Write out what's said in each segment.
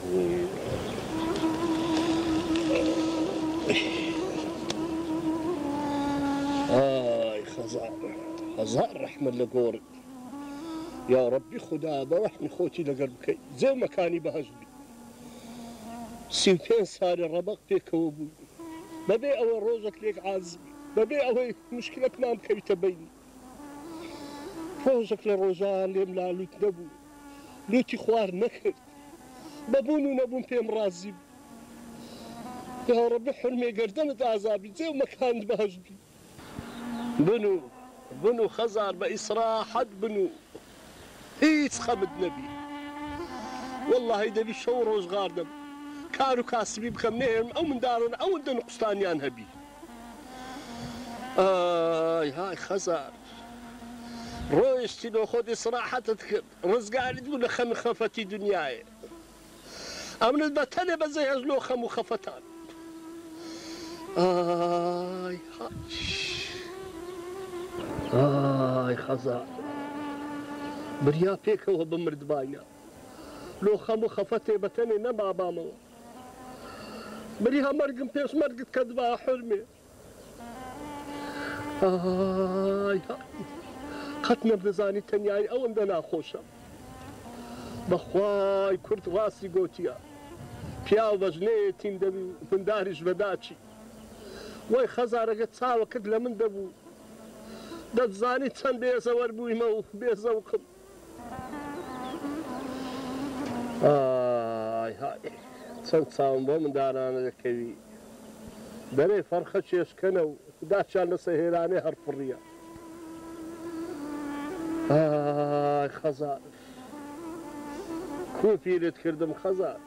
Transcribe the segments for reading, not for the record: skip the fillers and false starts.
ئای خەزار هەزار ڕەحمەت لە گۆڕت یاڕەبی خودا بە ڕەحمی خۆتی لەگەر بکەی جێ و مەکانی بەهەشت بی 35 سالە ڕەبەق پێکەوە بووین بەبێ ئەوە ڕۆژەک لێک عاجز بین بەبێ ئەوەی مشکلەکمان بکەویتە بەینی ڕۆژەک لە ڕۆژان لێم لالوت نەبوو لوتی خوار نەکرد بە بوون و نەبوون پێم ڕازی بوو یاڕەبی حورمێ گەردەنت ئازابی جێ و مەکانت بەهەشت بی. بنوو بنوو خەزار بە ئیسراحەت بنوو هیچ خەمت نەبی وەڵاهی دەبی شەو و ڕۆژ غار دەم کار و کاسبی بکەم نەهێڵم ئەو منداڵانە ئەوەندە نوقستانیان هەبی ئای های خەزار ڕۆیشتی لۆ خۆت ئیسراحەتت کرد ڕزگاریت بوو لە خەمی خەفەتی دنیایێ ئەمنت بە تەنێ بەجێ هێشت لۆ خەم و خەفەتان ئای های ئای خەزار بریا پێکەوە بمردباینە لۆ خەم و خەفەتێ بە تەنێ نەمابامەوە بریا مەرگم پێش مەرگت کەتبا حورمێ ئای قەت نەمدەزانی تەنیایی ئەوەندە ناخۆشە. بەخوای کورد ڕاستی گۆتیە پیاو بە ژنێ تین دەبی و منداریش بە داچی. وەی خەزارەگە چاوەکت لە من دەبوو دەتزانی چەند بێزەوەر بوویمە و بێزەوقم. ئای های چەند چاوم بەو مندارانە دەکەوی دەرێ فەرخە چێشکەنە و داچیان لەسە هێرانێ هەر فڕیە. ئای خەزار کوو پیرت کردم خەزار.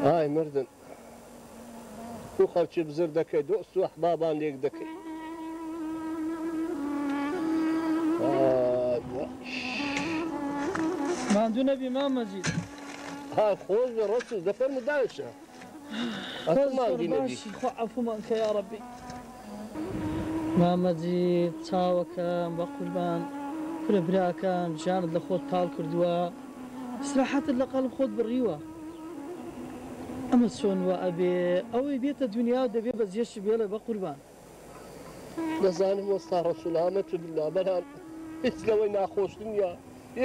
ئای مردن کو خەڵکی بزر دەکەی دۆست و ئەحبابان لێک دەکەی. ماندوو نەبی مام مەجید. ها خۆش بێ ڕەسوول دەفەرموو دایشە ئەتوو ماندی نەبی. خوا عەفومان کە یاڕەبی. مام مەجید چاوەکەم بەقوربان کورە براکەم ژیانت لە خۆت تاڵ کردووە ئیسراحەتت لە قەڵب خۆت بڕیوە ئەمە چۆن وا ئەبێ ئەوەی بێتە دونیا دەبێ بە جێشی بێڵێ بەقوربان. دەزانم وەستا ڕەسول آمنت باللە بەلام هیچ لەوەی ناخۆشتر نیە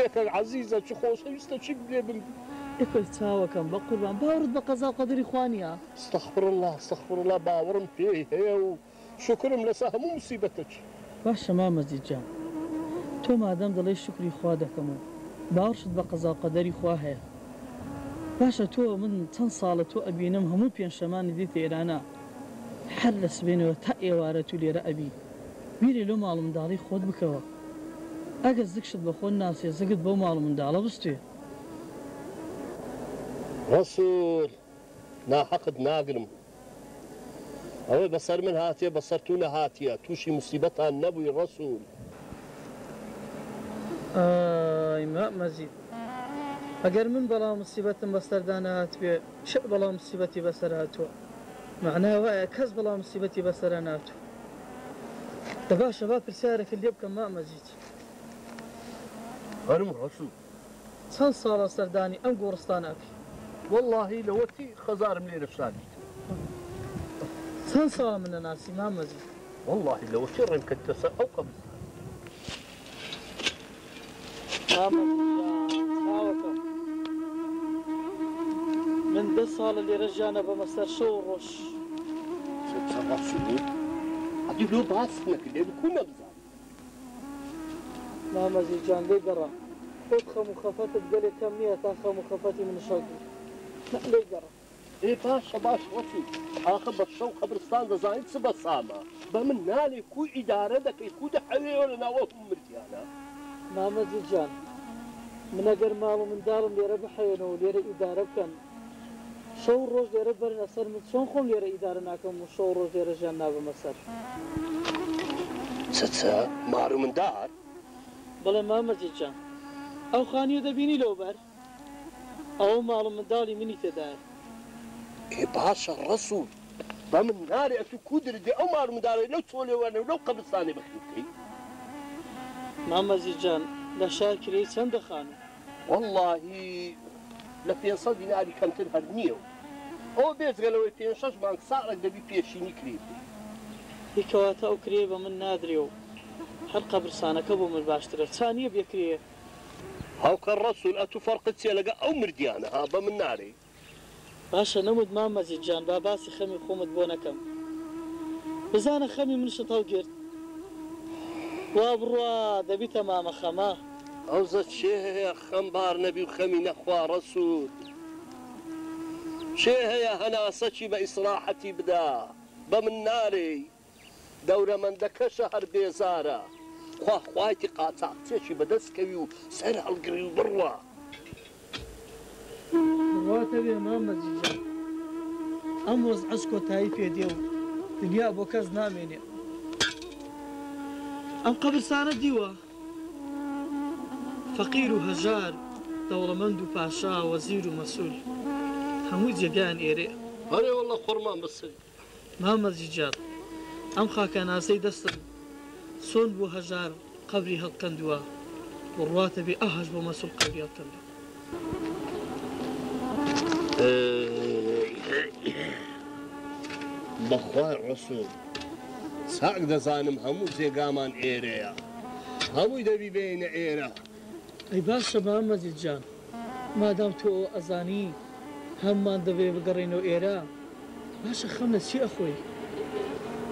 یەکەک عەزیزە چ خۆشەویستە چی لێ بمری. ئێ چاوەکەم بەقوربان باوەڕت بە قەزاو قەدەری خوا نیە؟ استغفراللە استغفراللە باوەڕم پێی هەیە و شوکرم لەسەر هەموو موسیبەتەکی. باشە مامە مەجید گیان تۆ مادەم دەڵێی شوکری خوا دەکەم و باوەڕشت بە قەزاو قەدەری خوا هەیە باشە تۆ من چەند ساڵە تۆ ئەبینم هەموو پێنجشەمانی دێیتە ئێرانە هەر لە سبەینەوە تا ئێوارە تو لێرە ئەبی بیرێ لۆ ماڵ و منداڵی خۆت بکەوە ئەگەر زگشت بە خۆت ناسێ زگت بەو ماڵ و منداڵە بستوێ. ڕەسول ناحەقت ناگرم ئەوەی بەسەر من هاتیە بەسەر تو نەهاتیە توشی موسیبەتان نەبوی ڕەسول. ئای مام مەجید ئەگەر من بەڵا و موسیبەتم بەسەردا نەهاتبێ چ بەڵا و موسیبەتی بەسەر هاتووە مەعنای وایە کەس بەڵا و موسیبەتی بەسەرا ناتوو دە باشە با پرسیارێکت لێ بکەم مام مەجید. فەرموو ڕەسول. چەند ساڵە سەردانی ئەم گۆڕستانە ئەکەی؟ وەڵاهی لەوەتی خەزارم لێرە شادیتم. چەند ساڵە من ئەناسی مام مەجید؟ وەڵاهی لەوەتی ڕێم کەتتە سەر ئەو قەبرستانە. مام مەجید گیان چاوەکەم من دە ساڵە لێرە ژیانە بەمە سەر شەو و ڕۆژ. چ ڕەسوول ئەدی لۆ باست نەکرد لێ بکوو نەمزانی. مام مەجید گیان لێی گەڕا خۆت خەم و خەفەتت گەلێ کەم نییە تا خەم و خەفەتی منش هەڵگری نا لێی گەڕا. ئێ باشە باشە ڕەسوڵ ئاخە بە شەو قەبرستان دەزانی چ بەسامە بە من نالێ کو ئیدارە دەکەی کو دەحەوێیەوە لە ناو ئەو هەموو مردیانە. مامە جیل جان من ئەگەر ماڵ و منداڵم لێرە بحەوێنەوە و لێرە ئیدارە بکەن شەو و ڕۆژ لێرە بەرنە سەر من چۆن خۆم لێرە ئیدارە ناکەم و شەو و ڕۆژ لێرە ژیان نابەمە سەر. چ چ؟ مار و مندار؟ بەڵێ مامە جیل جان ئەو خانیە دەبینی لەوبەر؟ ئەوە ماڵ و منداڵی منی تێدایە. ئێ باشە ڕەسوڵ بەمن نارێ ئەتوو کوو درت دێ ئەو ماڵ و منداڵەی لەو چۆلێوانەی و لەو قەبرستانەی بەخێو بکەی؟ مام مەجید جان لە شار کرێی چەندە خانوو؟ وەڵڵاهی لە 500 دیناری کەمتر هەر نییە و ئەوە بێجگە لەوەی پێنج شەش مانگ ساڵێک دەبی پێشینی کرێی بدەی. ئێ کەواتە ئەو کرێیە بە من نادرێ و هەر قەبرسانەکە بۆ من باشترە چا نییە بێ کرێیە. هاوکار ڕەسول ئەتو فەرقت چیە لەگە ئەو مردیانە ها بەمن نارێی. باشە نەموت مام مەجید جان با باسی خەمی خۆمت بۆ نەکەم بزانە خەمی منشت هەڵگرت وا بڕوا دەبیتە مامە خەمە. ئەوزە کێ هەیە خەم بار نەبی و خەمی نەخوا ڕەسول کێ هەیە هەناسەکی بە ئیسراحەتی بدا بەمن نارێی. دەورەمەندەکەشە هەر بێزارە. خوا خوایتی قاچاخچیەکی بەدەست کەوی و سەر هەڵگری و بڕوا. بڕواتە بێ مام مەجید جان ئەم وەزعەش کۆتایی پێ دێ و دنیا بۆ کەس نامێنێ. ئەم قەبرسانەت دیوە؟ فەقیر و هەژار، دەوڵەمەند و پاشا، وەزیر و مەسول هەمووی جێگایان ئێرەیە. ئەرێ وەڵڵا قوڕمان بەسەری. مام مەجید جان ئەم خاکەناسەی دەستم چۆن بۆ هەژار قەبری هەڵکەندووە بڕواتە بێ ئاهاش بۆ مەسول قەبری هەڵکەندووە. بەخوای ڕەسوڵ چاک دەزانم هەموو جێگامان ئێرەیە هەمووی دەبی بێینە ئێرە. ئەی باشە مام مەجید جان مادام تۆ ئەوە ئەزانی هەموومان دەبێ بگەڕێینەوە ئێرە باشە خەم لە چی ئەخۆی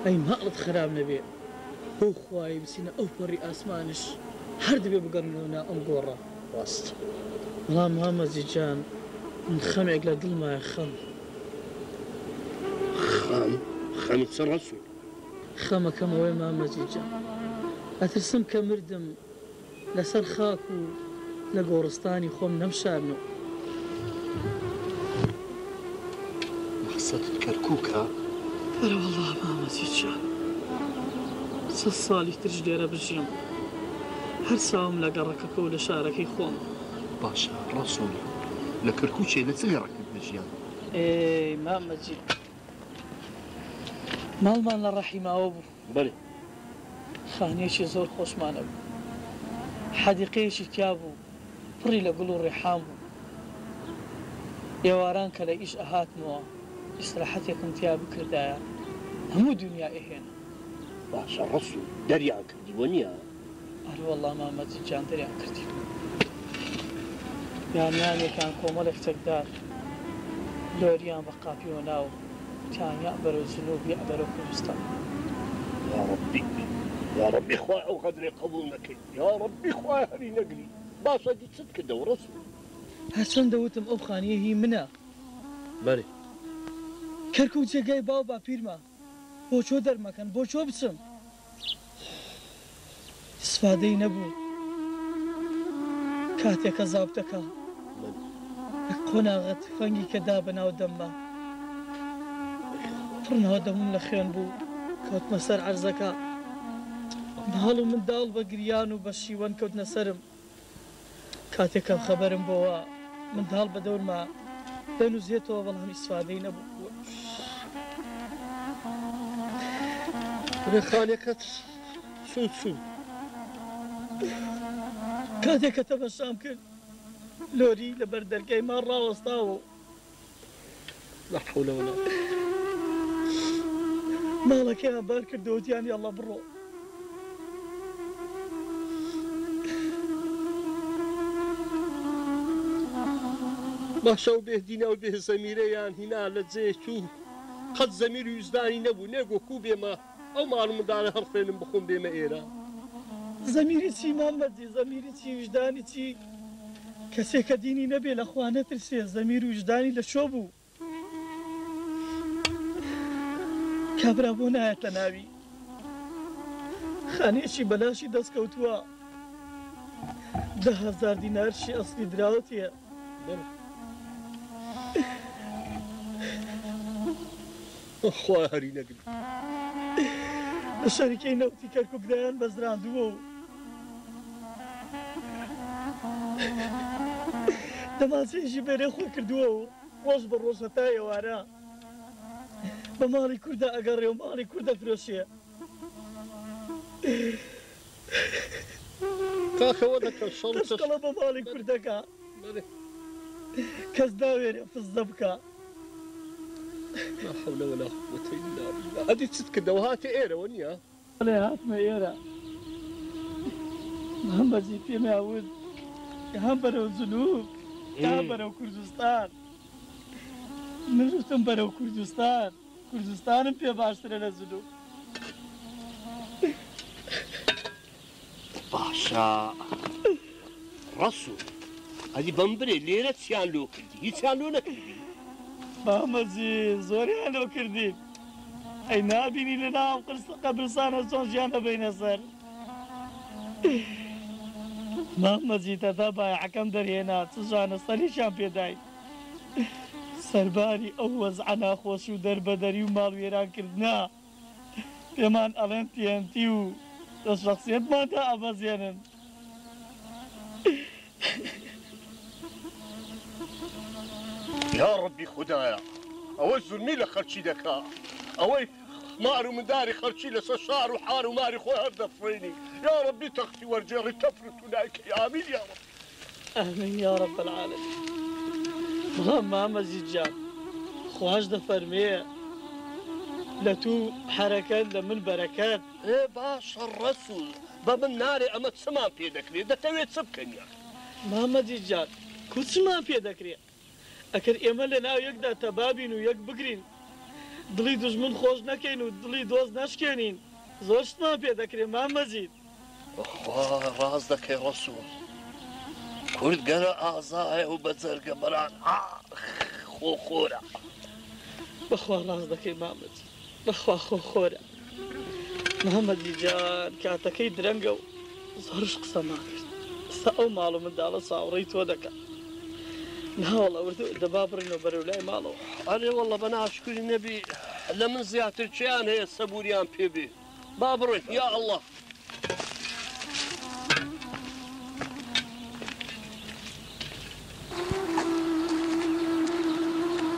ئەی ماڵت خراپ نەبێ بەو خوایەی بچینە ئەو پەڕی ئاسمانش هەر دەبێ بگەڕێینەوە ناو ئەم گۆڕە. ڕاستە. بەڵام مام مەجید جان من خەمێک لە دڵمایە خەم. خەم؟ خەمی چ ڕەسوڵ؟ خەمەکەم ئەوەیە مام مەجید جان ئەترسم کە مردم لەسەر خاک و لە گۆڕستانی خۆم نەمشارنەوە. مەقسەدت کەرکووکە؟ ئەرەوەڵا مامە جیجان، سەد ساڵی تریش لێرە بژیم، هەر چاوم لە گەڕەکەکە و لە شارەکەی خۆمە. باشە ڕەسووڵ، لە کەرکووکێ لە چ گەڕەکێک دەژیان؟ ئێی مام مەجید، ماڵمان لە ڕەحیماوە بوو. بەلێ. خانیەکی زۆر خۆشمان هەبوو. حەدیقەیەکی تیا بوو پڕی لە گوڵ و ڕێحان بوو. ئێواران کە لە ئیش ئەهاتمەوە ئیسراحەتێکم تیا بکردایە هەموو دونیا ئەهێنا. باشە ڕەسوڵ دەریان کردی وەنیە؟ ئەرەوەڵا مام مەجید جان دەریان کردین. یانیانێکان کۆمەڵێک چەکدار لۆریان بە قاپیوە نا و وتیان یەع بەرەو جنوب یەع بەرەو کوردستان. یاڕەبی یاڕەبی خوای ئەو غەدرەی قبوڵ نەکەی یاڕەبی خوای هەری نەگری باشە دی چت کردەوە ڕەسوڵ. هەرچەندە وتم ئەو خانیە هی منە. بەرێ. کەرکوک جێگای باو باپیرمە بۆ چۆ دەرمەکەن بۆ چۆ بچم. ئیسفادەی نەبوو کاتێ کە زابتەکە یەک قۆناغە تفەنگی کە دا بە ناو دەمما پڕ ناو دەمم لە خوێن بوو کەوتمە سەر عەرزەکە ماڵ و منداڵ بە گریان و بە شیوەن کەوتنە سەرم. کاتێک کە خەبەرم بۆوە منداڵ بە دەورما دەنوزێتەوە بەڵام ئیسفادەی نەبوو. برێ خانەکەت چوو چوو. کاتێک کە تەمەشام کرد لۆری لە بەر دەرگای ماڵ ڕاوەستاوە و. لا حول ولا ماڵەکەیان بار کردەوە وتیان یاڵڵا بڕۆ. باشە ئەو بێ دینە ئەو بێ زەمیرە یان هینا لە جێ تو قەت زەمیر و ویژدانی نەبوو نێگۆ کوو بێمە ئەو ماڵ و منداڵە هەڵخوێنم بخۆم بێمە ئێرە. زەمیری چی مام مەجید زەمیری چی ویژدانی چی کەسێ کە دینی نەبێ لە خوا نەترسێ زەمیر و ویژدانی لە چۆ بوو. کابرا بۆ نایەتە ناوی؟ خانیەکی بەلاشی دەست کەوتووە 10,000 دینارشی ئەسلی دراوەتێ. خوا هەری نەگری. لە شەریکەی نەوتی کەرکوک دایان بەزراندووە و دەمانچەیەکی بەرێ خۆ کردووە و ڕۆژ بە ڕۆژ هەتا ئێوارە بە ماڵی کوردە ئەگەڕێ و ماڵی کوردە فرۆشێ. کاکەوە دەکەن شەڕ و تەشکەڵە بە ماڵی کوردەکە کەس ناوێرێ فززە بکا. لا حول ولا قوة إلا بالله. ئەدی چت کردەوە هاتێ ئێرەوە نییە؟ بەڵێ هاتمە ئێرە. مام مەجید پێمیان وت هەم بەرەو جنوب هەم بەرەو کوردستان. من وتم بەرەو کوردستان، کوردستانم پێ باشترە لە جنوب. باشە ڕەسوڵ ئەدی بەم برێ لێرە چیان لۆ کردی؟ هیچیان لۆ نەکردی؟ مام مەجید زۆریان لۆ کردین. ئەی نابینی لە ناو قەبرسانە چۆن ژیان دەبەینە سەر؟ مام مەجید هەتا بایعەکەم دەرهێنا چ ژانە سەرێکیان پێداین. سەرباری ئەو وەزعە ناخۆشی و دەربەدەری و ماڵوێرانکردنە پێمان ئەڵێن TNT و لە شەخسیەتماندا ئەبەزێنن. یاڕەبی خودایە ئەوەی زولمی لە خەلکی دەکا ئەوەی مار و منداری خەلکی لەسەر شار و حار و ماری خۆی هەر دەفڕینی یاڕەبی تەختی وەرگێڕی تەفر و تونای کەی ئامین یاڕەبی. آمین یا رب العالمین بەڵام مامە زید جان خواش دەفەرمێ لە تو حەرەکەت لە من بەرەکەت. ئێ باشە ڕەسوڵ بە من نارێ ئەمە چمان پێ دەکرێ دەتەوێ چ بکەین یاخی. مامە زید جان کو چمان پێ دەکرێ ئەکەر ئێمە لە ناو یەکدا تەبا بین و یەک بگرین دڵی دوژمن خۆش نەکەین و دڵی دۆست نەشکێنین زۆر شتمان پێ دەکرێ مام مەجید. بەخوا ڕاست دەکەی ڕەسوڵ کورد گەرە ئازایە و بە جەرگە بەران ئاخ خۆ خۆرە. بەخوا ڕاست دەکەی مام مەجید بەخوا خۆ خۆرە. مام مەجید جان کاتەکەی درەنگە و زۆرش قسەمان کرد ئێستا ئەو ماڵ و منداڵە چاوەڕێی تۆ دەکا. ناوەڵا وردە وردە با بڕینەوە بەرەو لای ماڵەوە. ئەرێ وەڵڵە بە ناشکری نەبی لە من زیاتر کێیان هەیە سەبوریان پێ بێ با بڕۆین یا ئەڵڵا.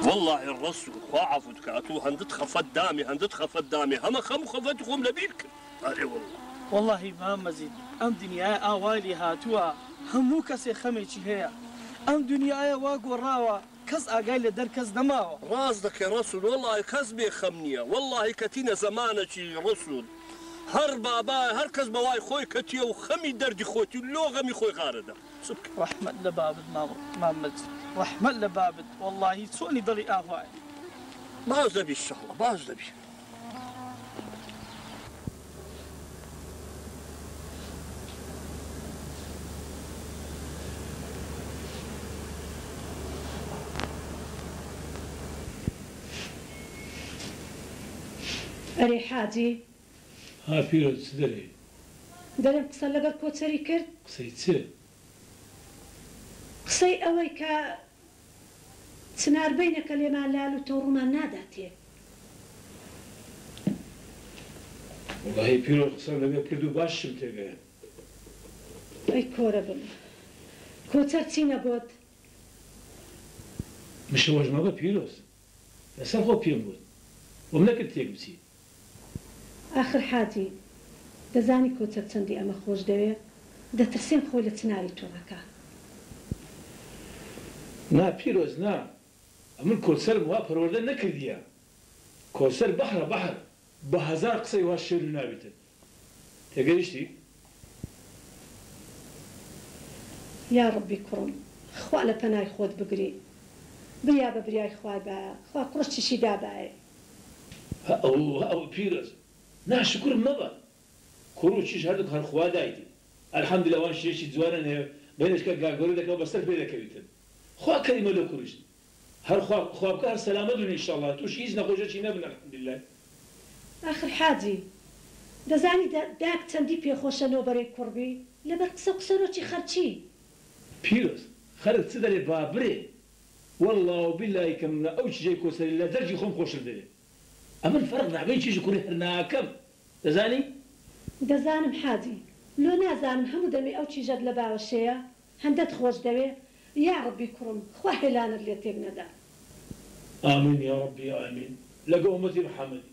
وەڵڵاهی ڕەسوڵ خوا عەفوت کا ئەتوو هەندت خەفەت دامێ هەندت خەفەت دامێ هەمە خەم و خەفەتی خۆم لەبیر کرد ئەرێ وەڵڵا. وەڵاهی مام مەجید ئەم دنیایە ئاوای لێهاتووە هەموو کەسێ خەمێکی هەیە ئەم دنیایە وا گۆڕاوە کەس ئاگای لە دەر کەس نەماوە. ڕاست دەکەی ڕەسول وەڵاهی کەس بێ خەم نیە وەڵاهی کەتینە زەمانەکی ڕەسول هەر بابا هەر کەس بە وای خۆی کەتیە و خەمی دەردی خۆتی و لۆ غەمی خۆی غارەدا چ بکەین. ڕەحمەت لە بابت مام مەجید ڕەحمەت لە بابت وەڵاهی چۆنی دڵی ئاوایە. باش دەبی ئیشاڵا باش دەبی. ئەرێ حاجی. ها پیرۆز چ دەرێی؟ دەرێم قسەت لەگەڵ کۆچەری کرد؟ قسەی چ؟ قسەی ئەوەی کە چنار بەینەکە لێمان لال و تەوڕمان ناداتێ. وەڵاهی پیرۆز قسەم لەگەڵ کرد و باشیشم تێگەیاند. ئەی کۆرە بم. کۆچەر چی نەگۆت؟ مشەوەش مەبە پیرۆز. لەسەر خۆ پێم وت. وەم نەکرد تێک بچی. ئاخر حاجی، دەزانی کۆچەر چەندی ئەمە خۆش دەوێ؟ دەترسێم خۆی لە چناری توڕە کا. نا پیرۆز نا، ئەمن کۆچەرم وا پەروەردە نەکردیە. کۆچەر بەحرە بەحر، بە هەزار قسەی وا شێلوو نابیتن. تێگەیشتی؟ یاڕەبی کوڕم خوا لە پەنای خۆت بگری بریا بە بریای خوای بایە خوا کوڕشتیشی دابایێ. هە ئەو هە ئەو پیرۆز نا شوکرم مەبە کوڕ و کچیش هەردووک هەر خوا دایتی الحمدللە وان شیرێکی جوانن هەیە بەینەشکە گاگۆرە دەکا و بەسەر پێ دەکەویتن خوا کەریمە لۆ کوڕیشت هەر خوا خوا بکا هەر سەلامەت بن ان شاءاللە توشی هیچ نەخۆشیەکی نەبن الحمدللە. ئاخر حاجی دەزانی داک چەندی پێ خۆشە نۆبەرەی کوڕ بی لەبەر قسە و قسەرۆکی خەرکی. پیرۆز خەرک چ دەرێ با برێ وەڵڵا و بیللای کە منە ئەو چیژەی کۆسەری لە دەرکی خۆم خۆشتر دەوێ ئەمن فەرق نابەین چیژ و کوڕی هەر ناکەم دەزانی؟ دەزانم حاجی لۆ نازانم هەموو دەمێ ئەو چیژەت لە باوەشێیە هەندەت خۆش دەوێ یاڕەبی کوڕم خوا هێلانت لێ تێک نەدا. ئامین یاڕەبی ئامین لەگە ئومەتی محمدی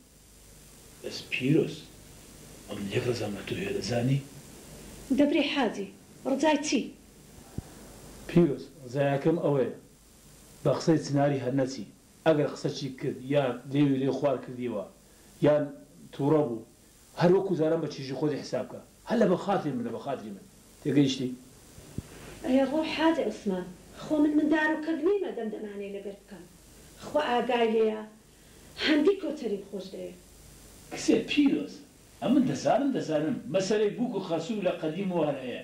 بەس پیرۆز ئەمن یەک ڕەزام لە تۆ هەیە دەزانی؟ دەبرێ حاجی ڕجای چی؟ پیرۆز ڕجایەکەم ئەوەیە بە قسەی چناری هەر نەچی ئەگەر قسەکی کرد یان لێوی لێ خوار کردیەوە یان توڕە بوو هەر وەکو جاران بە چیژی خۆتی حساب کە هەر لە بە خاتری من لە بە خاتری من تێگەیشتی؟ ئەێ ڕۆ حاجی عوسمان خۆ من مندار و کەک نیمە دەم دەمانەی لەگەر بکەم خوا ئاگای لێیە هەندی کۆچەریم خۆش دەوێ. کچێ پیرۆز ئەمن دەزانم دەزانم مەسەلەی بوک و خەسوو لە قەدیمەوە هەر هەیە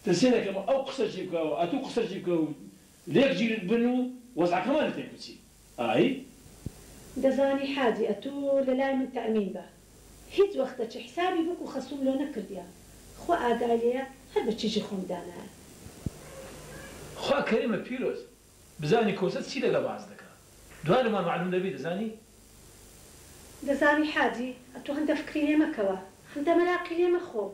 ترسێ دەکەم ئەو قسەکی بکا و ئەتوو قسەکی بکە و لێک گیرت بن و وەزعەکەمان لێ تێک بچی ئای. دەزانی حاجی ئەتوو لە لای من تەئمین بە هیچ وەختەکی حسابی بوک و خەسووم لۆ نەکردیە خوا ئاگای لێیە هەر بە چیژی خۆم دانایە. خوا کەریمە پیرۆز بزانی کۆسەر چی لەگە باس دەکا دوای لەمان مەعلوم دەبی دەزانی. دەزانی حاجی ئەتوو هەندە فکری لێ مەکەوە هەندە مەراقی لێ مەخۆ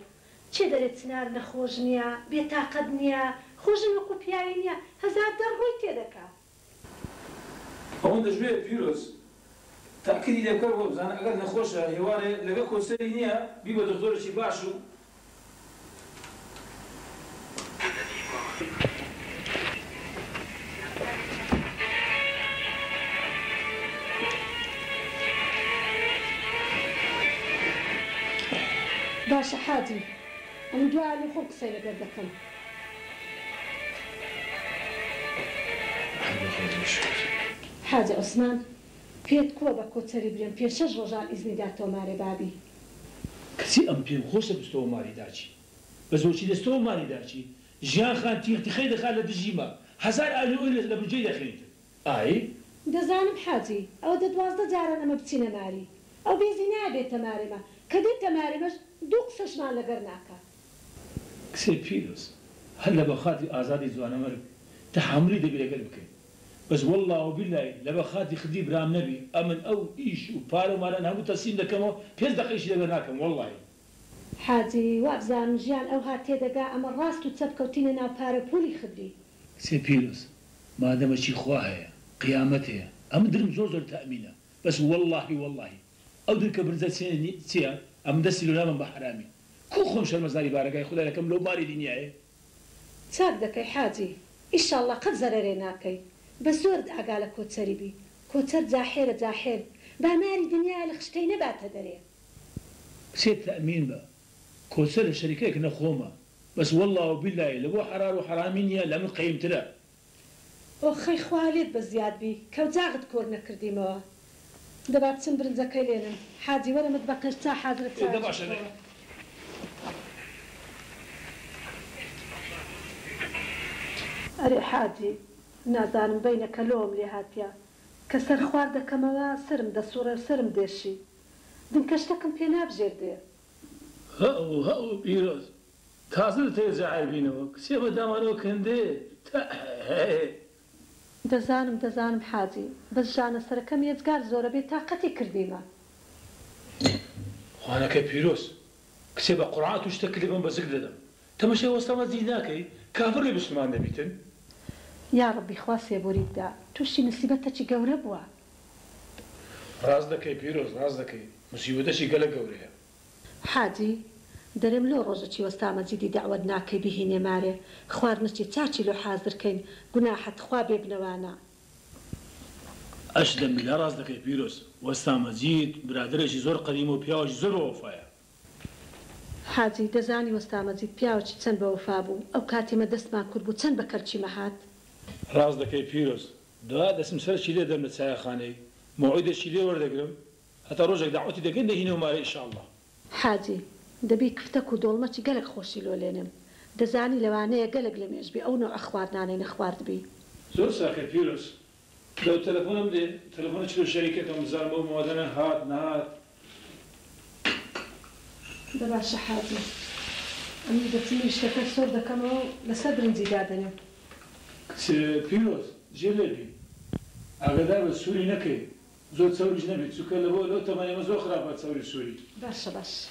کێ دەرێ چنار نەخۆش نیە بێ تاقەت نیە خۆ ژن وەکو پیاوی نیە هەزار دەر ڕووی تێ دەکا. ئەوەندەش بێ پیرۆز تاکیدی لێ بکەر وەبزانە ئەگەر نەخۆشە هێوارێ لەگە کۆسەری نیە بیبە دختۆرێکی باش و. باشە حاجی ئەمن دوایە لۆ خۆم قسەی لەگەر دەکەم. حاجی عوسمان پێت کوە بە کۆچەری برێم پێ شەش ڕۆژان ئیزنی داتەوە مارێ بابی. کچی ئەم پێم خۆشە بستەوە ماری داچی بەس بۆچی دەستەوە ماری داچی ژیان خان تیغ تیخەی دەخات لە دژی مە هەزار ئالی ئۆی لە بنجەی دەخەینتن ئای. دەزانم حاجی ئەوە دە 12 جاران ئەمە بچینە ماری ئەو بێزی نایە بێتە مارێمە کە دێتە مارێمەش دوو قسەشمان لەگەر ناکا. کچێ پیرۆز هەر لە بەخاتری ئازادی جوانەمەرگ تەحەمولی دەبی لەگەل بکەی بەس وەڵا و بیلای لە بەخاتری خدری برام نەبی ئەمن ئەو ئیش و پارە و ماران هەموو تەسلیم دەکەمەوە پێنج دەقە ئیشی لەگەل ناکەم وەڵاهی. حاجی وابزانم ژیان ئەوها تێدەگا ئەمە ڕاست و چەپ کەوتینە ناو پارە و پولی خدری. کچێ پیرۆز مادەمەکی خوا هەیە قیامەت هەیە ئەمن درم زۆر زۆر تەئمینە بەس وەڵاهی وەڵاهی ئەو درکە برنجە چیە ئەمن دەستی لۆ نابەم بە حەرامی کو خۆم شەرمەزاری بارەگای خودای دەکەم لەو ماری دینیایێ. چاک دەکەی حاجی ئیشاڵڵا قەت زەرەرێ ناکەی بەس زۆرت ئاگا لە کۆچەری بی کۆچەر جاحێرە جاحێر با ماری دنیایە لە خشتەی نەباتە دەرێ. کچێ تەئمین بە کۆچەر لە شەریکەیەک نە خۆمە بەس وەڵا و بیلای لە بۆ حەرار و حەرامی نیە لە من قەیمترە. ئۆخەی خوا لێت بە زیاد بی کەوجاغت کۆر نەکردیمەوە دەبا بچم برنجەکەی لێنم حاجی وەرە متبەقێش چا حازرە ئێ دە چایەکی باشە دەی. بخۆوە. ئەرێ حاجی نازانم بەینەکە لۆم لێ هاتیە کە سەر خوار دەکەمەوە سەرم دەسوڕێ و سەرم دێشی دنکە شتەکم پێ نابژێردرێ. هەئو هەئو پیرۆز تازە دەتەوێ جاعر بینەوە کچێ بە دامانەوە کەندێ تئ هەئ. دەزانم دەزانم حاجی بەس ژانە سەرەکەم یەجگار زۆرە بێ تاقەتی کردیمە. خوانەکەی پیرۆز کچێ بە قوڕعان ئەتوو شتەکت لێ بم بە زگ دەدەم تەمەشای وەستا مەجید ناکەی کافر لێ بسلمان دەبیتن. یاڕەبی خوا سێبوری بدا توشی مسیبەتەکی گەورە بوە. ڕاست دەکەی پیرۆز ڕاست دەکەی موسیبەتەکی گەلەک گەورەیە. حاجی، دەرێم لۆ ڕۆژەکی وەستا مەجیدی دەعوەت ناکەی بیهینێ مارێ خواردنەکی چاکی لۆ حازر کەین گوناحە تخوا بێ بنەوانە. ئەش لە میلا ڕاست دەکەی پیرۆز، وەستا مەجید برادەرێکی زۆر قەدیمە و پیاوێکی زۆر بەوەفایە. حاجی، دەزانی وەستا مەجید پیاوەکی چەند بەوەفا بوو، ئەو کاتی مە دەستمان کورت بوو چەند بە کەلکی مە هات. ڕاست دەکەی پیرۆز، دوا دەچم سەرەکی لێ دەم لە چایەخانەی، مەوعیدێکی لێ وەردەگرم، هەتا ڕۆژێک دەعوەتی دەکەین دەهینەوە مارێ ئیشاڵڵا. حاجی، دەبی کفتەک و دۆڵمەکی گەلەک خۆشی لۆ لێنێم، دەزانی لەوانەیە گەلەک لە مێژ بی ئەو نەوعە خواردنانەی نەخواردبی. زۆر چاکە پیرۆز، لەو تەلەفۆنەم دێ، تەلەفۆنە چلۆ شەریکەکەم بزانم ئەو مەوادانە هات نەهات. دە باشە حاجی ئەمنیش دەچم مریشکەکە سۆر دەکەمەوە و لەسەر برنجی دادەنێم. کچ پیرۆز جێ لێ بی ئاگادار بە سوری نەکەی زۆر چەوریش نەبی چونکە لەبۆ لەو تەمەنی ئێمە زۆر خراپە چەوری سوری. باشە باشە.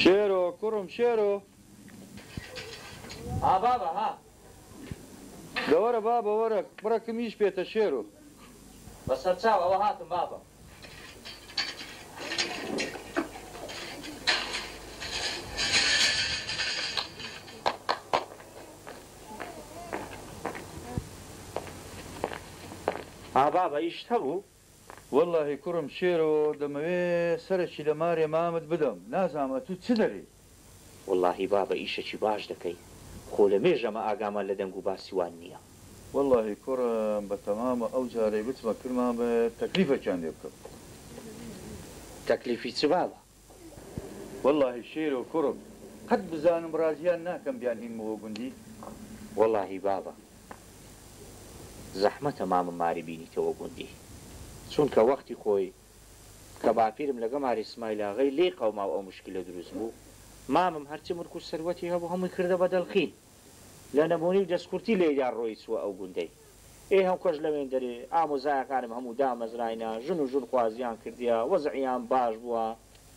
شێرۆ کوڕم شێرۆ. ها بابە ها. دە وەرە بابە وەرە بڕەکم ئیش پێتە شێرۆ. بە سەرچاو ئەوە هاتم بابە. ها بابە ئیشت هەبوو؟ وەڵاهی کوڕم شێرۆ دەمەوێ سەرەکی لە مارێ مامت بدەم نازانم ئەتوو چ دەرێی؟ وەڵاهی بابە ئیشەکی باش دەکەی خۆ لە مێژە مە ئاگامان لە دەنگ و باسی وان نییە. وەڵاهی کوڕم بەتەمامە ئەو جارەی بچمە کرمان بێت تەکلیفەکیان لێ بکەم. تەکلیفی چ بابە؟ وەڵاهی شێرۆ کوڕم قەت بزانم ڕازیان ناکەم بیانهینمەوە گوندی. وەڵاهی بابە زەحمەتە مامم ماری بینیتەوە گوندی چونکە وەختی خۆی کە باپیرم لەگە ماری سمایلاغەی لێی قەوما و ئەو مشکیلە دروست بوو مامم هەرچی ملک و سەروەتی هەبوو هەمووی کردە بە دەلقین لە نەبوونی و دەستکورتی لێیدا ڕۆیی چووە ئەو گوندەی ئێ هەمکەش لەوێندەرێ ئامۆزایەکانم هەموو دامەزراینە ژن و ژنخوازیان کردیە وەزعیان باش بووە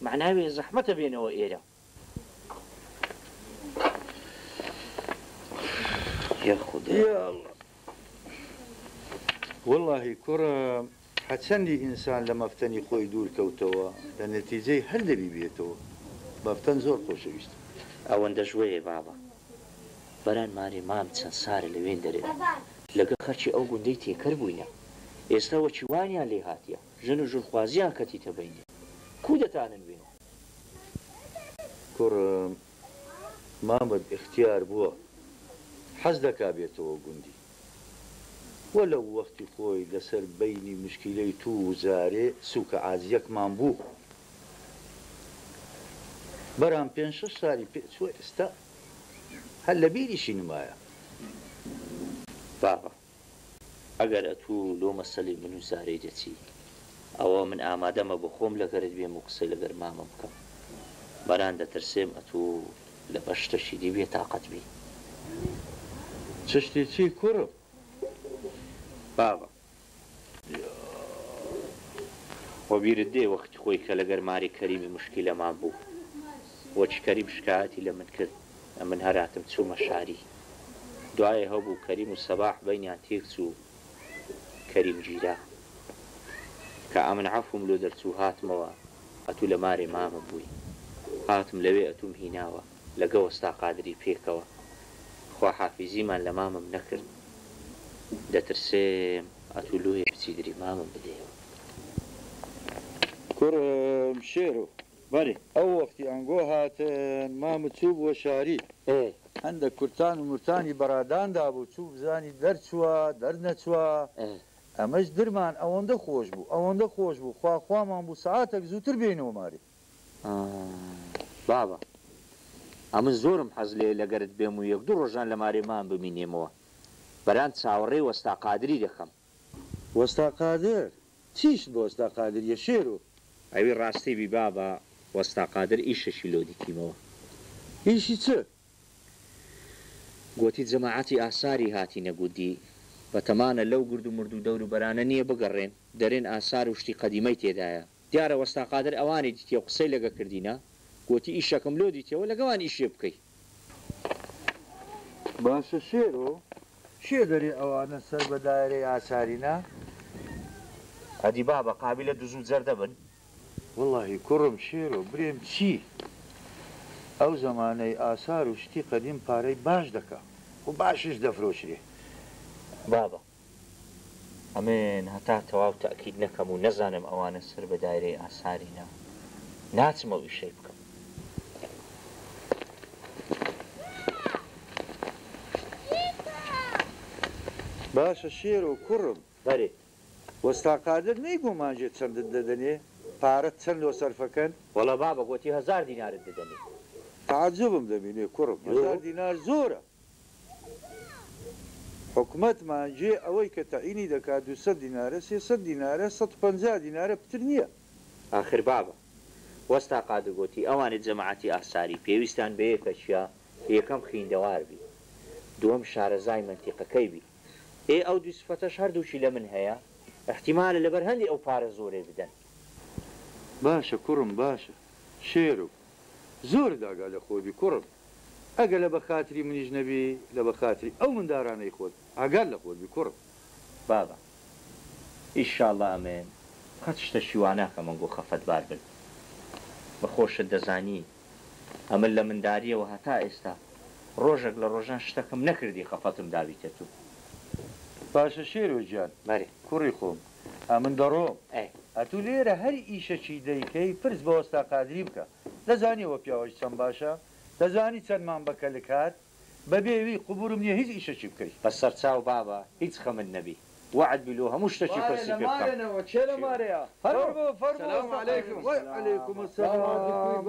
مەعناوێ زەحمەتە بێنەوە ئێرە. یاخودا. یااللە وەڵاهی کوڕم هەچەندی ئینسان لە مەفتەنی خۆی دوور کەوتەوە لە نەتیجەی هەر دەبی بێتەوە مەفتەن زۆر خۆشەویستە. ئەوەندەش وەیە بابە بەران مارێ مام چەند سارە لە وێندەرێ لەگە خەرکی ئەو گوندەی تێکەر بووینە ئێستا وەکی وانیان لێ هاتیە ژن و ژنخوازیان کەتیتە بەینێ کوو دەتانن وێنە. کوڕم مامت ئیختیار بووە حەز دەکا بێتەوە گوندی. وەلەو وەختی خۆی لەسەر بەینی مشکیلەی توو و زارێ سووکە عازیەکمان بوو. بەران پێنج شەش سالی پێ چووە ئێستا هەر لە بیریشی نمایە. بابە ئەگەر ئەتوو لۆ مەسەلەی من و زارەی دەچی ئەوە من ئامادەمە بۆ خۆم لەگەرت بێم و قسەی لەگەر مامم بکەم. بەران دەترسێم ئەتوو لەبەر شتەکی دی بێ تاقەت بی. چشتی چی کوڕم؟ بابە وەبیرت دێ وەختی خۆی کە لەگەر ماری کەریمی موشکیلەمان بوو وەکی کەریم شکایەتی لە من کرد ئەمن هەراتم چوومە شاری دوایێ هەبوو کەریم و سەباح بەینیان تێک چوو کەریم گیرا کە ئەمن عەفوم لۆ دەرچوو هاتمەوە ئەتوو لە مارێ مامم بووی هاتم لەوێ ئەتووم هیناوە لەگە وەستا قادری پێکەوە خواحافیزیمان لە مامم نەکرد دەترسێم ئەتوو لۆیە بچی دری مامم بدەیەوە. کوڕم شێرۆ. بەرێ. ئەو وەختی ئەنگۆ هاتن مامت چووبووە شاری. ئێ. هەندەک کورتان و مورتانی بەرادان دابوو چوو بزانی دەرچووە دەرنەچووە. ئێ. ئەمەش درمان ئەوەندە خۆش بوو ئەوەندە خۆش بوو خوا خوامان بوو سەعاتەک زووتر بێینەوە مارێ. بابە ئەمن زۆرم حەز لێیە لەگەرت بێم و یەک دوو ڕۆژان لە مارێ مام بمینێمەوە بەران چاوەڕێی وەستا قادری دەکەم. وەستا قادر؟ چیشت بە وەستا قادر یە شێرۆ؟ ئەوی ڕاستی بی بابە وەستا قادر ئیشەکی لۆ دیتیمەوە. ئیشی چ؟ گۆتی جەماعەتی ئاساری هاتینە گوندی بەتەمانە لەو گرد و مرد و دەور و بەرانە نیە بگەڕێن دەرێن ئاسار و شتی قەدیمەی تێدایە دیارە وەستا قادر ئەوانی دیتیە و قسەی لەگە کردینە گۆتی ئیشەکم لۆ دیتیەوە لەگەوان ئیشێ بکەی. باشە شێرۆ کێ دەرێ ئەوانە سەر بە دایرەی ئاسارینە؟ ئەدی بابە قابیلە دز و جەردە بن؟ وەڵاهی کوڕم شێرۆ برێم چی ئەو زەمانەی ئاسار و شتی قەدیم پارەی باش دەکا و باشیش دەفرۆشرێ. بابە ئەمن هەتا تەواو تەئکید نەکەم و نەزانم ئەوانە سەر بە دایرەی ئاسارینە ناچم ئەو ئیشەی بکەم. باشە شێرۆ کوڕم. بەرێ. وەستا قادر نەیگۆ مانگێ چەندت دەدەنێ؟ پارەت چەند لۆ سەرفەکەن؟ وەڵا بابە گۆتی هەزار دینارت دەدەنێ. تەعەجوبم دەمینێ کوڕم 1000 دینار زۆرە. حکومەت مانگێ ئەوەی کە تەعینی دەکا 200 دینارە 300 دینارە 150 دینارە پتر نییە. ئاخر بابە وەستا قادر گۆتی ئەوانێ جەماعەتی ئاساری پێویستان بە یەکەکیە یەکەم خیندەوار بی دووەم شارەزای مەنتیقەکەی بی ئێ ئەو دوو سفەتەش هەردووکی لە من هەیە ئیحتیمالە لەبەر هەندێ ئەو پارە زۆرەی بدەن. باشە کوڕم باشە شێرو زۆرت ئاگا لە خۆت بی کوڕم ئەگەر لە بە خاتری منیش نەبی لە بە خاتری ئەو مندارانەی خۆت ئاگات لە خۆت بی کوڕم. بابە ئیشاڵا ئەمن قەت شتەکی وا ناکەم ئەنگۆ خەفەتبار بن بە خۆشت دەزانی ئەمن لە منداریەوە هەتا ئێستا ڕۆژەک لە ڕۆژان شتەکم نەکردی خەفەتم دابیتە تو. باشە شێرۆ گیان بەرێ. کوڕی خۆم ئەمن دەڕۆم ئەی. ئەتوو لێرە هەر ئیشەکی دەیکەی پرس بە وەستا قادری بکە دەزانی ئەوە پیاوەش چەند باشە دەزانی چەندمان بە کەلک هات بەبێ وی قبورم نیە هیچ ئیشەکی بکەی. بە سەرچاو بابە هیچ خەمت نەبی وەعد بی لۆ هەموو شتەکی مارێ پرسی لە پێ بکەم. مارێنەوە کێ لە مارێیە؟ فەرموو فەرموو سلام وەستا قادر علیکم. وەی علیکم السلام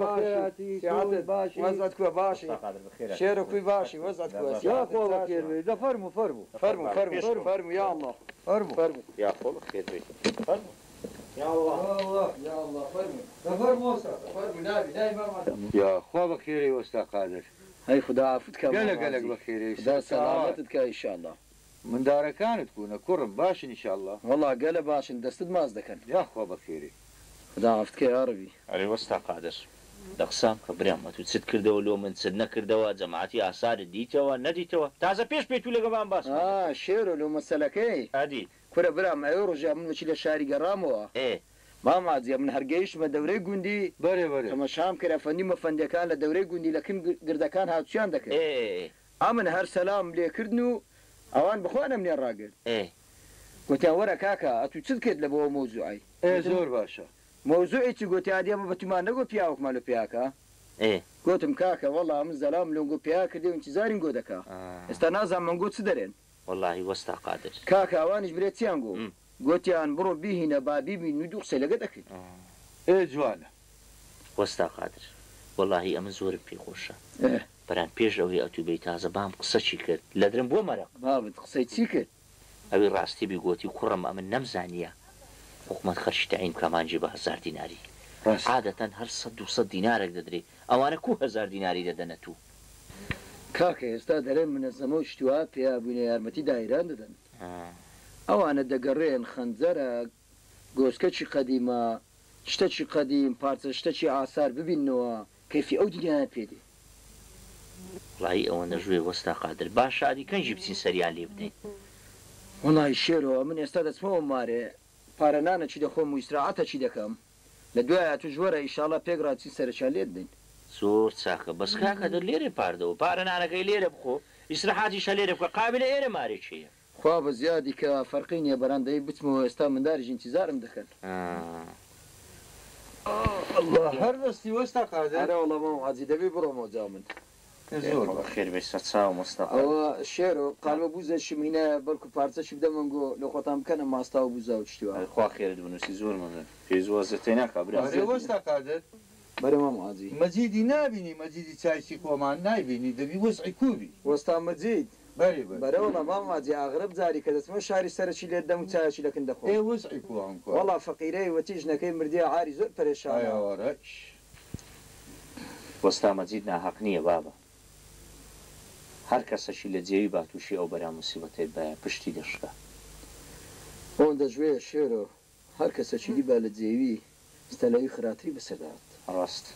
باشی بەخێر هاتی چۆنی سیعەتت باشی. وەزعت کوە باشی وەستا قادر بەخێر هاتی شێرە کوی کوی باشی وەزعت کوە یا سیعەتت خوا چاکە بەخێر بێی دە فەرموو فەرموو فەرموو بابە فەرموو پێش کەوە. فەرموو یا اللە فەرموو فەرموو. یا خۆ بەخێر بێی فەرموو. یا اللە یا اللە یا اللە فەرموو دە فەرموو وەستا قادر. فەرموو نابی نابی مام یا خوا بەخێرێی وەستا قادر. هەی خودا عەفوت کا مام گەلە گەلەک عەزیز بەخێرێی خودا سەرچاوان. سەلامەتت کا ئیشاڵڵا. مندارەکانت کوونە کوڕم باشن ئیشاڵڵا. وەڵا گەلە باشن دەستت ماچ دەکەن. یاخوا بەخێرێی. خودا عەفوت کە یاڕەبی. ئەرێ وەستا قادر دە قسام کە برام ئەتوو چت کردەوە لۆ من چت نەکردەوە جەماعەتی ئاسارت دیتەوە نەدیتەوە تازە پێش پێتوو لەگەڵمان باسمان ئا دەکرد. شێرۆ لۆ مەسەلەکەی. ئەدی. کورە برام ئەوێ ڕۆژێ من وەکی لە شاری گەڕامەوە. ئێ. مام عەزیز من هەر گەیشتمە دەورەی گوندی بەرێ بەرێ. تەمەشام کرد ئەفەندی و مەفەندیەکان لە دەورەی گوندی لە کن گردەکان هاتوچیان دەکرد. ئێ ئێ ئێ. ئەمن هەر سەلامم لێ کردن و ئەوان بەخۆیان ئەمنیان ڕاگرت. ئێ. گۆتیان وەرە کاکە ئەتوو چت کرد لە بۆ ئەو مەوزوعەی؟ ئێ گۆتم. زۆر باشە. مەوزوعی چ؟ گۆتی ئادی ئەمە بە تومان نەگۆ پیاوەکمان لۆ پێیا کە؟ ئێ. گۆتم کاکە وەڵا ئەمن زەلام لۆنگۆ پێیا کردێ و ئینتیزارین گۆ دەکا. ئێستا نازانم ئەنگۆ چ دەرێن؟ وەڵاهی وەستا قادر. کاکە ئەوانیش برێ چیان گۆ؟ گۆتیان بڕۆ بیهینە با بیبینن و دوو قسەی لەگە دەکەین. ئێ جوانە. وەستا قادر وەڵاهی ئەمن زۆرم پێ خۆشە. ئێ. بەران پێش ئەوەی ئەتوو بێی تازە بام قسەکی کرد لەدرم بۆ مەرەق. بابت قسەی چی کرد؟ ئەوی ڕاستی بی گۆتی کوڕم ئەمن نەمزانیە حکومەت خەرکی تەعین بکا مانگی بە 1000 دیناری. ڕاستە. عادەتەن هەر سەد دوو سەد دینارەک دەدرێ ئەوانە کوو 1000 دیناری دەدەنە توو؟ کاکە ئێستا دەرێن منەزەمە و شتی وا پێیا بووینە یارمەتی دایران دەدەن. ئەوانە دەگەڕێن خەنجەرە گۆسکەکی قەدیمە شتەکی قەدیم پارچە شتەکی ئاسار ببیننەوە کەیفی ئەو دنیایان پێ دێ. وەڵایی ئەوەندەش وێ وەستا قادر. باشە ئەدی کەنجی بچین سەریان لێ بدەین؟ وەڵایی شێرۆ ئەمن ئێستا دەچمەوە مارێ پارە نانەکی دەخۆم و ئیسراعەتەکی دەکەم لە دوایە توش وەرە ئیشاڵا پێک ڕا چین سەرەکیان لێ دەدەین. زۆر چاکە بەس کاکە دە لێرێ پاردەوە پارە نانەکەی لێرە بخۆ ئیسراحاتیشە لێرە بکە قابلە ئێرە مارێ کێیە؟ خوا بە زیادی کە فەرقی نیە بەران دەی بچمەوە ئێستا منداریش ئینتیزارم دەکەن. اللە هەر دەستی وەستا قادر. ئەرێ وەڵا مام حاجی دەبی بڕۆمەوە جا من. زۆر خوا باشە. بەخێر بێی سەرچاوم وەستا قادر. ئەوە شێرۆ قالبە بوزەشم هینایە بەڵکو پارچەشی بدەم ئەنگۆ لۆ خۆتان بکەنە ماستاو و بوزا و شتی وا. ئەرێ خوا خێرت بنوسی زۆر مەمنون. پێویست بە وەزیەتێ ناکا برا. ئەرێ وەستا قادر. بەرێ مام حاجی. مەجیدی نابینی مەجیدی چایچی خۆمان نایبینی دەبی وەزعی کوو بی. وەستا مەجید. بەرێ بەرێ. بەرێ وەڵا مام حاجی ئاغرەب جاری کە دەچمە شاری سەرەکی لێت دەم و چایەکی لەکن دەخۆم. ئێ وەزعی کوو ئەنکۆ. وەڵا فەقیرەی وەتی ژنەکەی مردیە عاری زۆر پەرێشانە. ئای ئاوارەش. وەستا مەجید ناهەق نییە بابە هەر کەسەکی لە جێوی با تووشی ئەو بەرا موسیبەتەی بایە پشتی دەشکا. ئەوەندە ژوێ شێرۆ هەر کەسەکی دی با لە جێوی ئستا لەوی خراتری بەسەر دەهات. ڕاست.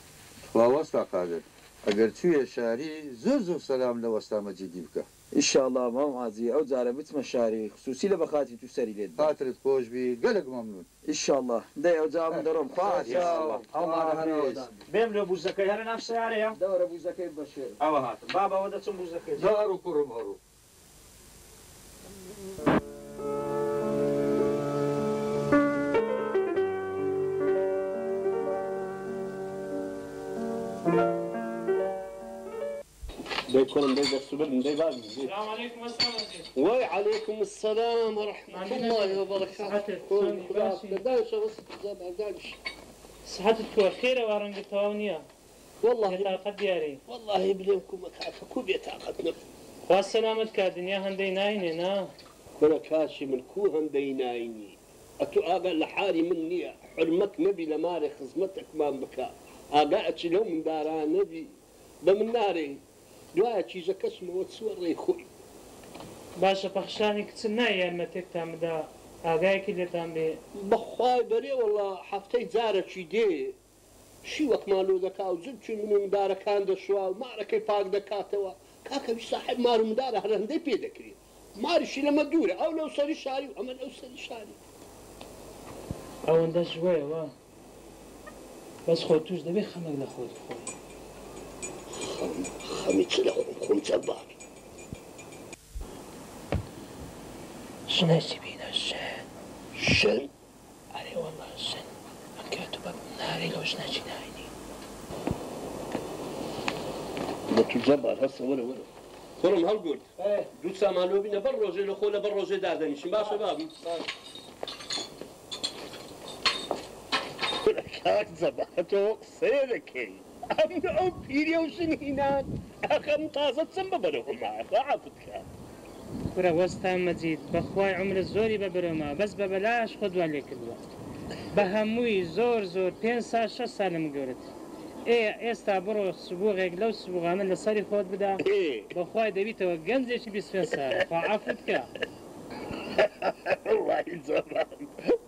تخوا وەستا قادر ئەگەر چویە شاری زۆر زۆر سەلام لە وەستا مەجیدی بکە. ئیشاڵا مام حاجی ئەو جارە بچمە شاری خسوسی لە بەخاتری تو سەری لێت دەم. خاترت خۆش بی گەلەک مەمنون. ئیشاڵا دەی ئەوجا ئەمن دەڕۆم خوا حافیز. سەرچاو ئەو خوا مانە هەر حافیز. ئاوەدان بێ. بێم لۆ بوزەکەی هەرە ناو سەیارەیە. دەوەرە بوزەکەی بە شێرم. ئەوە هاتم بابە ئەوە دەچم بوزەکەی. دە هەڕوو کوڕم هەڕوو. دەی کوڕم دەی دەست و بردم دەی بابم دەی. سلام علیکم وەستا مەجید. وای علیکم السلام ورحمة ماندوو الله نەبی. وبرکاته. سحەتت خۆ چۆنی خودا باشی؟ دەداشە بەس داداش. سحەتت کووە؟ خێرە وا ڕەنگت تەواو نییە؟ وەڵاهی بێتاقەت دیاری. وەڵاهی بلێم کومە کاکە کو بێتاقەت نەبووم. خوا سەلامەت کا دنیا هەندەی ناینێ نا. کورە کاکی من کو هەندەی ناینی ئەتو ئاگا لە حالی من نیە حورمەک نەبی لە مارێ خزمەتەکمان بکا ئاگا ئەچی لەو مندارا نەبی بە من نارێی دوایە کیژەکەشمەوە چوە ڕێی خۆی. باشە پەخشانی کچت نای یارمەتێکتان بدا ئاگایەکی لێتان بێ. بەخوای بەرێ وەڵا هەفتەی جارەکی دێ شیوەکمان لۆ دەکا و جلکی من و مندارەکان دەشوا و مارەکەی پاک دەکاتەوە کاکە وی ساحێب مار و مندارە هەر هەندەی پێ دەکرێ ماریشی لەمە دوورە ئەو لەو سەری شاری و ئەمە لەو سەری شاری. ئەوەندەش وەیە وا بەس خۆ توش دەبێ خەمێک لە خۆت بخۆی. خەم خەمی چ لە خۆم خۆم جەبار. ژنێکی بینە ژن. ژن؟ ئەرێ وەڵا ژن ئەم کە تو بە نارێ لەو ژنەکی ناینی. دە تو جەبار هەستە وەرە وەرە کوڕم هەڵگورد دوو سامان لۆ بینە بەر ڕۆژێ لە خۆ لە بەر ڕۆژێ دادەنیشین باشە بابم. کورە کاک جەبار تۆ قسەیە دەکەی ئەمن ئەو پیریە و ژن هینان ئەخ ئەمن تازە چم بە بەرەوە مایە خوا عەفوت کا. کورە وەستا مەجید بەخوای عومرت زۆری بە برۆما بەس بە بەلاش خۆت وا لێکردوە بە هەمووی زۆر زۆر پێنج سال شەش سال لە من گەورەتری ئێ ئێستا بڕۆ سبوغێک لەو سبوغانە لە سەری خۆت بدە بەخوای دەبیتەوە گەنجێکی 25 سالە خوا عەفوت کا. وەڵاهی جەمال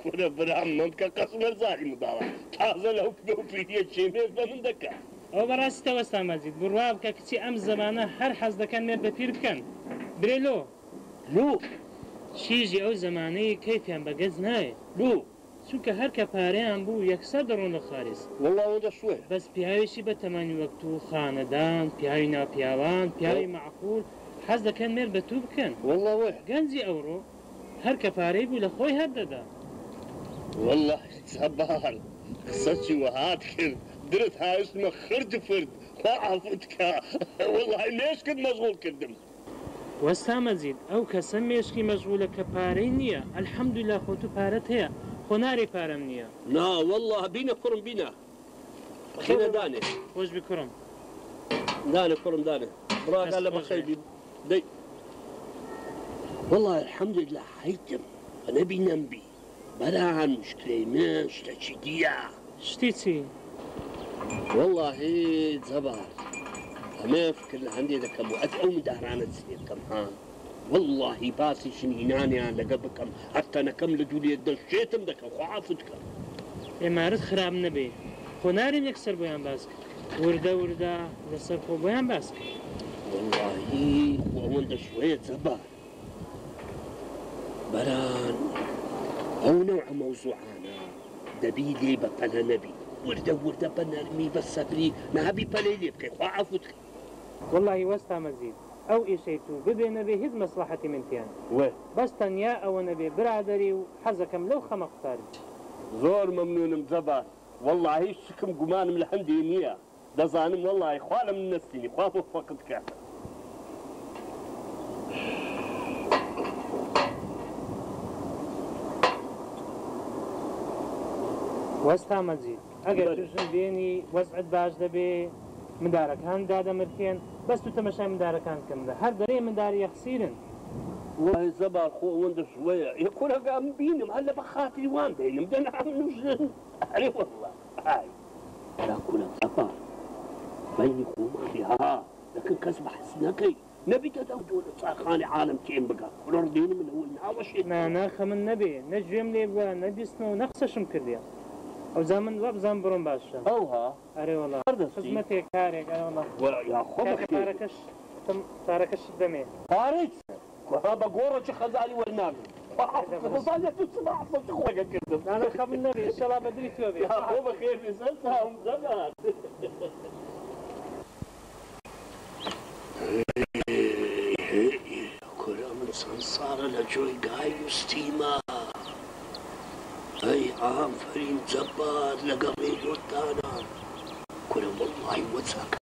کورە برام مەمکە قەشمەر زاری منداڵە تازە لەو پیریە کێ مێرد بە من دەکا. ئەوە بەڕاستیتە وەستا مەجید بڕوا بکە کچی ئەم زەمانە هەر حەز دەکەن مێرد بە پیر بکەن برێ لۆ. لۆ؟ چیژی ئەو زەمانەی کەیفیان بە گەج نایێ. لۆ؟ چونکە هەر کە پارەیان بوو یەکسەر دەڕۆن لە خاریج. وەڵا ئەوەندە شوەیە. بەس پیاوێکی بە تەمەنی وەک تو خانەدان پیاوی ناو پیاوان پیاوی مەعقول حەز دەکەن مێرد بە تو بکەن. وەڵا وەیە. گەنجی ئەوڕۆ هەر کە پارەی بوو لە خۆی هەر دەدا. وەڵا جەبار قسەکی وەهات کرد درت هاویشتمە خرد فرد خوا عەفوت کا وەڵای مێشکت مەشغوڵ کردم. وەستا مەجید ئەو کەسە مێشکی مەشغولە کە پارەی نیە الحمدللە خۆ تو پارەت هەیە خۆ نارێی پارەم نیە. نا وەڵا بینە کوڕم بینە بینە دانێ. خۆش بی کوڕم. دانێ کوڕم دانێ بڕا دەست لە خۆش بەخێر بێ. بی دەی وەڵا الحمدللە حەیتم نەبی نەمبی بەران مشکلەی من شتەکی دییە. شتی چی؟ وەڵاهی جەبار ئەمە فکر لە هەندێ دەکەم و ئەت ئەو مندارانە چ لێ بکەم ها وەڵاهی باسی ژن هینانیان لەگە بکەم هەر تەنەکەم لە دوو لێ دەشێتم دەکەم خوا عەفوت کە. ئێ مارت خراپ نەبێ خۆ نارێم یەکسەر بۆیان باس کرد وردە وردە لەسەر خۆ بۆیان باس کرد. وەڵاهی خۆ ئەوەندەش وەیە جەبار بەران ئەو نەوعە مەوزوعانە دەبی لێی بە پەلە نەبی وردە وردە بە نەرمی بە سەبری نابی پەلەی لێ بکەی خوا عەفوت کە. وەڵاهی وەستا مەجید ئەو ئیشەی تو ببێ نەبێ هیچ مەسڵەحەتی من تیا نیە وە. بەس تەنیا ئەوە نەبێ برادەری و حەزەکەم لەو خەمە قوتار بی. زۆر مەمنونم جەبار وەڵاهی شکم گومانم لە هەندێ نیە دەزانم وەڵاهی خوا لە من نەستینی خوا مۆفەقت کە. وەستا مەجید ئەگەر تو ژن بێنی وەزعت باش دەبێ مندارەکان دادەمرکێن بەس تو تەمەشای مندارەکان بکە مندار هەر دەرێ مندار یەخسیرن. وەڵاهی جەبار خۆ ئەوەندەش وەیە ئێ کورە گا من بینم هەر لە بە خاتری وان دەینم دەنا من و ژن ئەرێ وەڵا ئای. برا کورە جەبار بەینی خۆمان بێ ها لەکن کەس بەحس نەکەی نەبیتە دەو دۆلە چارخانی عالەم تێم بگا کورە ڕدێنی من ئەوەی ناوەشێتەوە. نا نا خەمت نەبێ نە گوێم لێ بوە نە بیستمە و نە قسەشم کردیە ئەوجا من وابزانم بڕۆم باشە. ئەوها ئەرێ وەڵا هەر دەستی. خزمەتێک کارێک ئەرێ وەڵا. وە یاخۆ کاکە بەخێر بێی. پارەکەش تم پارەکەشت دەمێ. پارەی چ؟ کوڕە بە گۆڕەکی خەزالی وەرناگرم. خوا حافظ دەزانێ تو چ مەعسەتی خۆگە کردم. نا نا خەمت نەبێ ئیشەڵا بە دری تۆ بێ. یاخۆ بەخێر بێی سەر چاوم جەمال. کورە من چەند ساڵە لە جۆی گای نوستیمە. ئەی ئافەرین جەبار لەگەڵ ڕێدۆت دانا. کورە وەڵڵاهی وەچەکە.